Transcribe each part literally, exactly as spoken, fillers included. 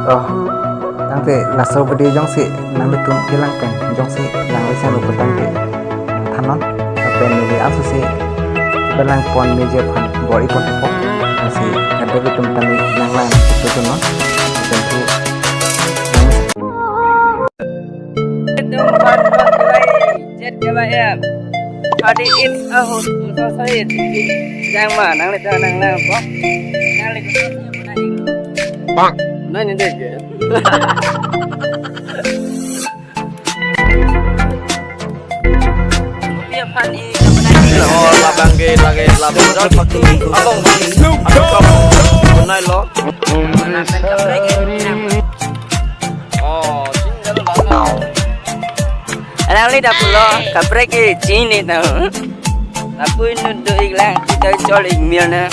Oh, tangte laso video jongsi nanglitum kelang pen jongsi lang le sang lo tangte thanon, lapen neli aso si kelang pon meje phan bor-i pon po. Jongsi kadokave atum tangte nanglang itu tunon. Tentu. Jet kaba ya. Adi it's a host. Jang ma nanglitum nanglang po. Nangli. Bang. Nang ini deh. Dia pan ini. Oh, labang ke lagi labang. Abang. Abang. Punai lo. Oh, sini lo. Alang li dak pulo, kaprek ke chini tau. Lapu inut do-ik lang, kita chol-ik mil na.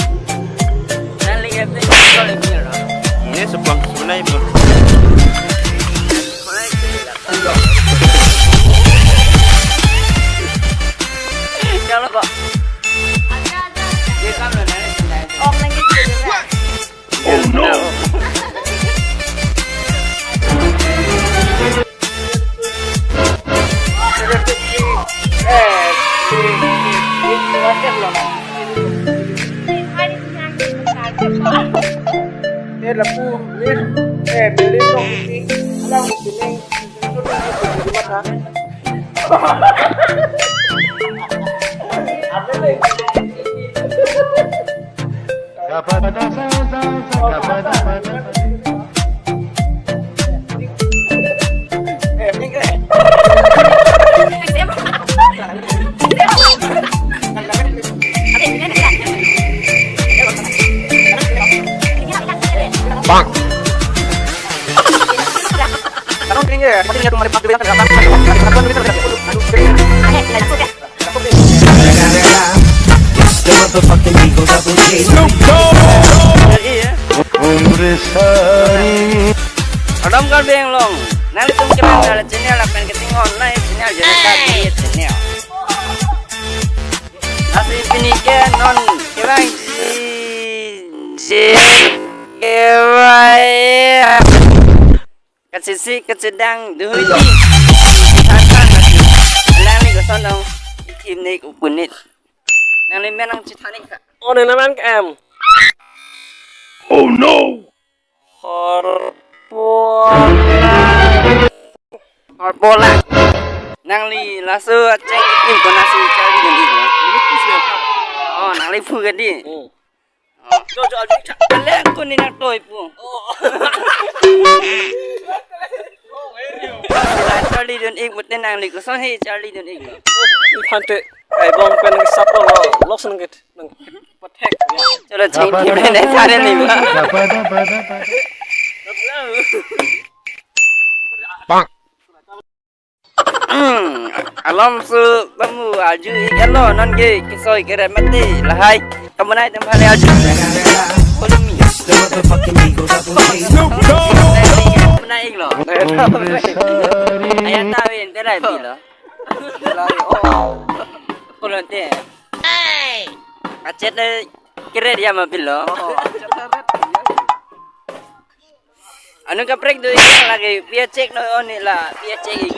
Alang li kaprek chol-ik mil na. Ini sepang sunai pun. Kalau kok. Dia kan lo nangis, nangis. Oh no! Eh, lapu, eh, beli dong, alang beli. Bang. Adam Karbi Anglong. Nanglitum kelang dalam channel lapen keting online channel jadi tadi channel. Nasi pini ke non kelang si si kewai. Kachisi kachidang duhui di. Tatan nasi. Alang ni kosonong. Ikim ni kupunit. Nangli menang chithani ka. Oh, nena man ke em. Oh no. Horpola. Horpola. Nangli laso acek ikim konasi charli dun-ik. Oh, nangli phu ke di. Hmm. Kaleng kun ni nang toi pu. Charli dun-ik mute nangli koson he charli dun-ik. Phante kai bong pen sapo lo, lok sen git. Nang pathek. Chalo ching ki mene thare ni. Bang. Hmm, alom su bamu arju-ik lo non ke kesoi kere mati lahai. Kamu naik tempat le arju. Follow me. Kamu naik lo. Ayah tawin terai bilo. Follow te. Kacet le kere dia ma bilo. Anu kaprek do-ik lagi, pi acek no oni la, pi acek ik.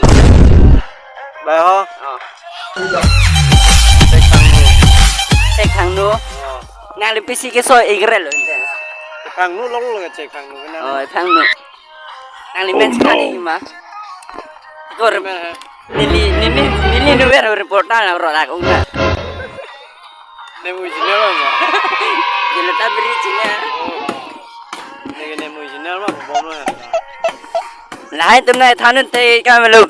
Bai ho. Oh. Cek thangnu. Cek thangnu. Oh. Nangli pisi kesoi ik rel lo. Cek thangnu long lo cek thangnu. Oh, thangnu. Nangli men sekali ma. Kor. Neli, neli, neli nu ber reporter na ro lak ung na. Nemu channel ma. Jelo ta beri channel. Nemu channel ma bom na. Lahai tum nai thanun te kam lo.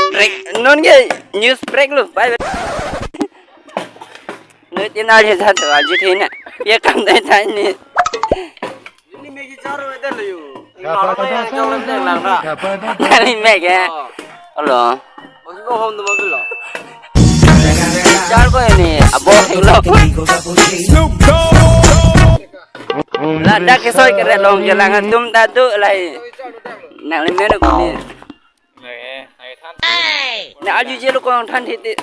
Break non ke news break lo. Bye bye. Noi tin arje tha to arje thina. Ye kam dai thani. Ini Maggi charo ete lo yo. Nangli mek ya. Oh. Alo. Osi bo hom dum bilo. Char ko ini abo thek lo. Ladak kesoi kere long jalan atum ta do lahai. Nangli mek ko ni. Na arjuje lo kong than thiti.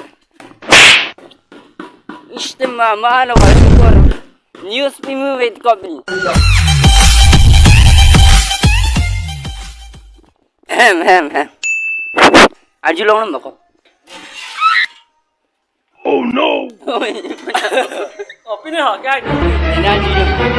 Istem ma ma lo ka sukor. News pimu wait ko bi. Hem, hem, hem. Arjulong lo mako. Oh no! Oh, pine ho, kya? Ina arjulong.